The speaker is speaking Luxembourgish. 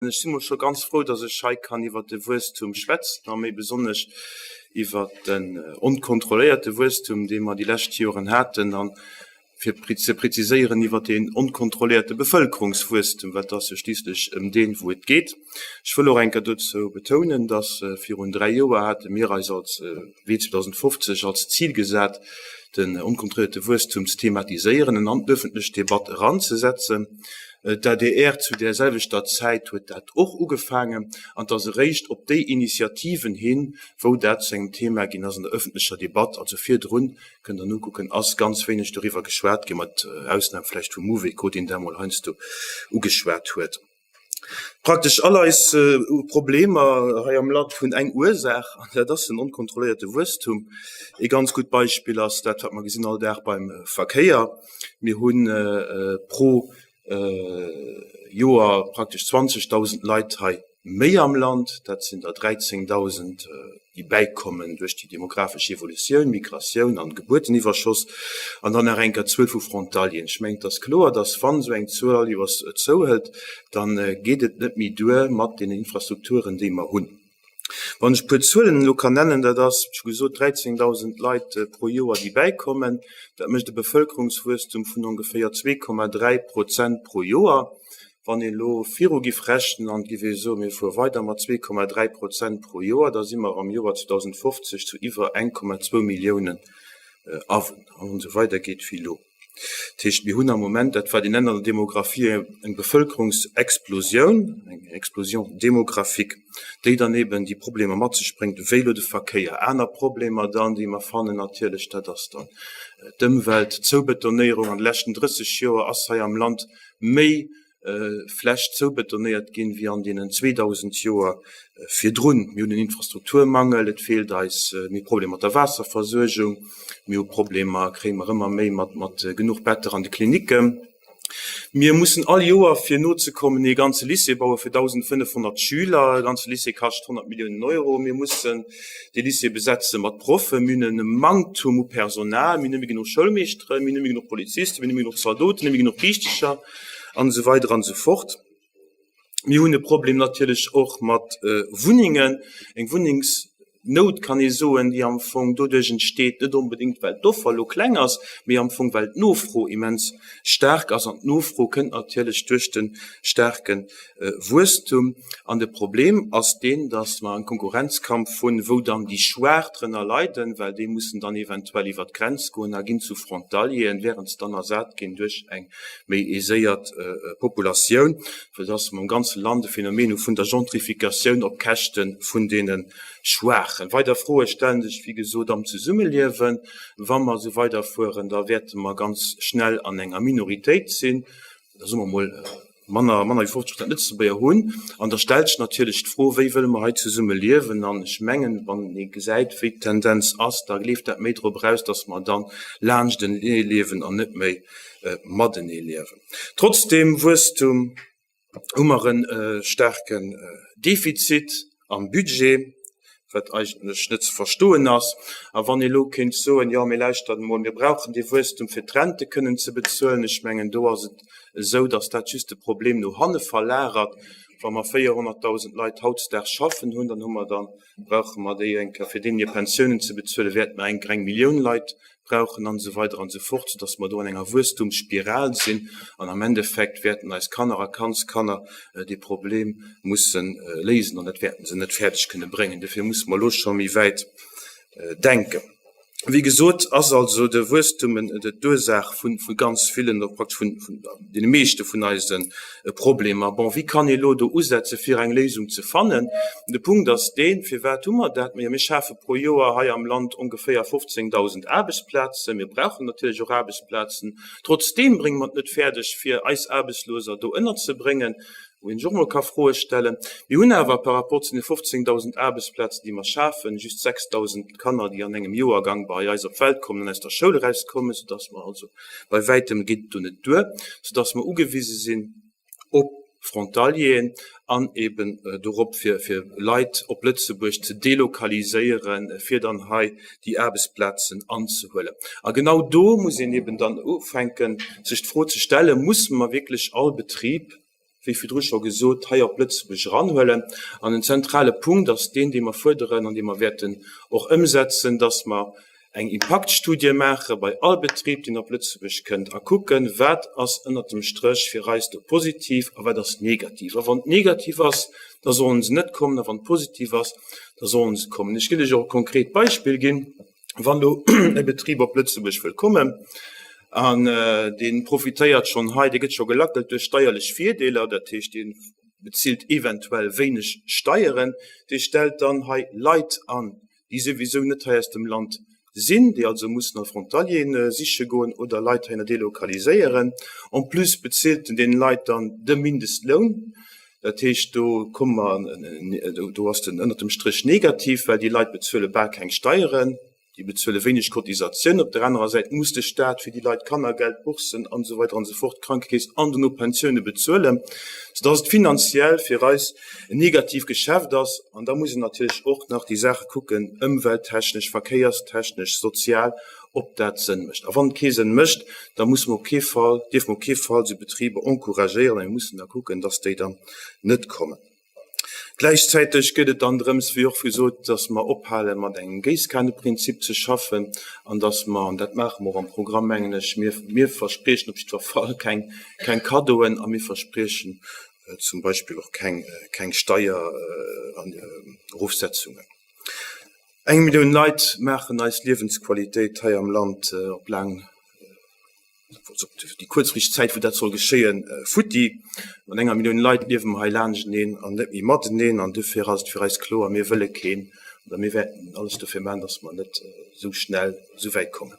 Ech si mol scho ganz frou, dass ech hei kann iwwert de Wuesstum schwätzen a méi besonnesch iwwert den onkontrolléierte Wuesstum, dee mer déi lescht Joren haten, a fir ze preziséieren, iwwert deen onkontrolléierte Bevëlkerungswuesstum, well et ass jo schliisslech ëm deen, wou et geet. Ech wëll och eng Kéier dozou betounen, dass virun 3 Joer hate mir eis als Wee 2050 als Zil gesat, den onkontrolléierte Wuesstum ze thematiséieren en an d'öffentlech Debatt eranzesetzen. D'adr zu där selwechter Zäit huet dat och ugefaangen an et ass eréischt op déi Initiativen hin, wou dat zu engem Thema ginn ass an der öffentlecher Debatt, also virdrun, kënnt Der nokucken, ass ganz wéineg doriwwer geschwat ginn, mat Ausnam vläicht vum Mouveco, deen dat emol heiansdo ugeschwat huet. Praktesch all eis Problemer hei am Land hunn eng Ursaach, an dat ass den onkontrolléierte Wuesstum. Ee ganz gutt Beispill ass dat, wat mer gesinn all Dag beim Verkéier. Mir hu pro Joer praktesch 20.000 Leit hei méi am Land. Dat sinn der 13.000, déi bäikommen duerch déi demografesch Evolutioun, Migratioun an Gebuerteniwwerschoss, an dann nach eng Kéier d'Zuel vu Frontalieren. Ech mengen, et ass kloer, dass wann esou eng Zuel all Joers zouhëlt, da geet et net méi duer mat deenen Infrastrukturen, déi mer hunn. Wann ech e puer Zuelen elo kann nennen, dat ass, ech hu gesot, 13.000 Leit pro Joer, déi bäikommen. Dat mécht e Bevëlkerungswuesstum vun ongeféier 2,3 Prozent pro Joer. Wann ee elo viru giff rechnen an et giff ee soen, mir fuere weider mat 2,3 Prozent pro Joer, da si mer am Joer 2050 zu iwwer 1,2 Milliounen Awunner, wann et esou weidergeet wéi elo. Dat heescht, mir hunn am Moment dat, wat een nennt an der Demographie eng Bevëlkerungsexplosioun, eng Explosion démographique, déi dann eben déi Problemer mat sech bréngt, wéi elo de Verkéier. Aner Problemer dann, déi mer fannen natierlech, dat ass dann d'Ëmwelt, d'Zoubetonéierung. An de leschten 30 Joer ass hei am Land méi Fläch zoubetonéiert ginn, wéi an deenen 2.000 Joer virdrun. Mir hunn en Infrastrukturmangel, et feelt eis, mir hu Problemer mat der Waasserversuergung, mir hu Problemer, kréie mer ëmmer méi, mat mat genuch Better an de Klinicken. Mir mussen all Joer, fir nozekommen, ee ganze Lycée baue fir 1.500 Schüler. E ganze Lycée kascht 100 Milliounen Euro. Mir mussen dee Lycée besetze mat Proffen. Mir hunn e Manktum u Personal. Mir hunn net méi genuch Schoulmeeschteren, mir hunn net méi genuch Polizisten, mir hunn net méi genuch Zaldoten, net méi genuch Riichtecher. An esou weider an esou fort. Mir hunn e Problem natierlech och mat Wunnengen, eng Wunnengsnout kann ee soen, déi am Fong doduerch entsteet, net onbedéngt well d'Offer elo kleng ass, mee am Fong well d'Nofro immens staark ass. An d'Nofro kënnt natierlech duerch de staarke Wuesstum. An de Problem ass deen, datt mer e Konkurrenzkampf hunn, wou dann déi Schwaach drënner leiden, well déi mussen dann eventuell iwwert d'Grenz goen a ginn zu Frontalieren, während se dann ersat ginn duerch eng méi aiséiert Populatioun, fir datt mer am ganze Land e Phänomen hu vun der Gentrificatioun op Käschte vun deene Schwaachen. Weider Froe stelle sech, wéi gesot, am Zesummeliewen. Wa mer esou weiderfueren, da wäerte mer ganz schnell an enger Minoritéit sinn, da soe mer emol manner manner wéi 50 Prozent Lëtzebuerger hunn. An da stellt sech natierlech d'Fro, Wéi wëlle mer hei zesumme liewen? An ech mengen, wann ee gesäit, wéi d'Tendenz ass, da leeft dat méi drop eraus, datt mer dann laanschtenee liewen an net méi matenee liewen. Trotz deem Wuesstum hu mer e staarken Defizit am Budget, wat eigentlech net ze verstoen ass. A wann ee elo kéint soen, jo, mee lauschtert emol, mir brauchen dee Wuesstum, fir d'Rente kënnen ze bezuelen, ech mengen, do ass et esou, datt dat just de Problem no hanne verlagert. Wa mer 400.000 Leit hautdesdaags schaffen hunn, dann hu mer dann, brauche mer déi eng Kéier, fir deenen hir Pensiounen ze bezuelen, wäerte mer eng Kéier eng Millioun Leit brauchen an esou weider an esou fort, soudass mer do an enger Wuesstumsspiral sinn an am Endeffekt wäerten eis Kanner a Kandskanner dee Problem musse léisen an dat wäerten se net fäerdeg kënne bréngen. Dofir musse mer elo scho méi wäit denken. Wéi gesot ass also de Wuesstum d'Ursaach vu ganz villen, oder praktesch vun deene meeschte vun eise Problemer. Bon, wéi kann ee elo do usetze fir eng Léisung ze fannen? De Punkt ass deen, Firwat hu mer dat? Majo, mir schafe pro Joer hei am Land ongeféier 15.000 Aarbechtsplazen. Mir brauchen natierlech och Aarbechtsplazen. Trotzdeem brénge mer et net fäerdeg, fir eis Aarbechtsloser do ënnerzebréngen, wou een sech och emol ka Froe stellen. Mir hunn awer par rapport zu den 15.000 Aarbechtsplazen, déi mer schafen, just 6.000 Kanner, déi an engem Joergang bei eis op d'Welt kommen an aus der Schoul erauskommen, soudass mer also bei wäitem geet et do net duer, soudass mer ugewise sinn op Frontalieren an eben dorop, fir fir Leit op Lëtzebuerg ze delokaliséieren, fir dann hei déi Aarbechtsplazen anzehuelen. A genau do muss een eben dann ufänken, sech d'Fro ze stellen, Musse mer wierklech all Betrib? wéi virdru scho gesot, hei op Lëtzebuerg eranhuelen. An en zentrale Punkt ass deen, dee mer fuerderen an dee mer wäerten och ëmsetzen, dass mer eng Impaktstudie maache bei all Betrib, deen op Lëtzebuerg kënnt, a kucken, wat ass ënnert dem Stréch fir eis do positiv a wat ass negativ. A wann et negativ ass, da sollen se net kommen, a wann et positiv ass, da sollen se kommen. Ech ginn lech och e konkret Beispill ginn. Wann elo e Betrib op Lëtzebuerg wëll kommen an dee profitéiert schonn hei, dee gëtt scho gelackelt duerch steierlech Virdeeler, dat heescht, dee bezilt eventuell wéineg Steieren, dee stellt dann hei Leit an, déi souwisou net hei aus dem Land sinn, déi also mussen als Frontalieren siche goen oder Leit heihinner delokaliséieren. En plus bezilt en deenen Leit dann de Mindestloun. Dat heescht, do komme mer, do ass den ënnert dem Stréch negativ, well déi Leit bezuele bal keng Steieren, déi bezuele wéineg Cotisatioun. Op der anerer Säit muss de Staat fir déi Leit Kannergeld, Bourssen an esou weider an esou fort, Krankekeess an dono Pensioune bezuelen, soudass et finanziell fir eis en negativ Geschäft ass. An da muss een natierlech och nach déi Saache kucken, ëmwelttechnesch, verkéierstechnesch, sozial, ob dat Sënn mécht. A wann et kee Sënn mécht, da musse mer op kee Fall, dierfe mer op kee Fall esou Betriber encouragéieren a mir mussen da kucken, dass déi dann net kommen. Gläichzäiteg geet et dann drëms, wéi och gesot, dass mer ophale mat engem Géisskaneprinzip ze schaffen an dass mer, an dat maache mer och am Programm, mengen ech, mir, mir verspriechen op jiddwer Fall keng, keng Kaddoen a mir verspriechen zum Beispill och keng, keng Steiererofsetzungen. Eng Millioun Leit maachen eis Liewensqualitéit hei am Land op laang, op déi kuerzfristeg Zäit, wou dat soll geschéien, futti. Mat enger Millioun Leit liewe mer hei laanschteneen an net méi mateneen. An dofir ass et fir eis kloer, mir wëlle keen, oder mir wäerten alles dofir maachen, datt mer net esou schnell esou wäit kommen.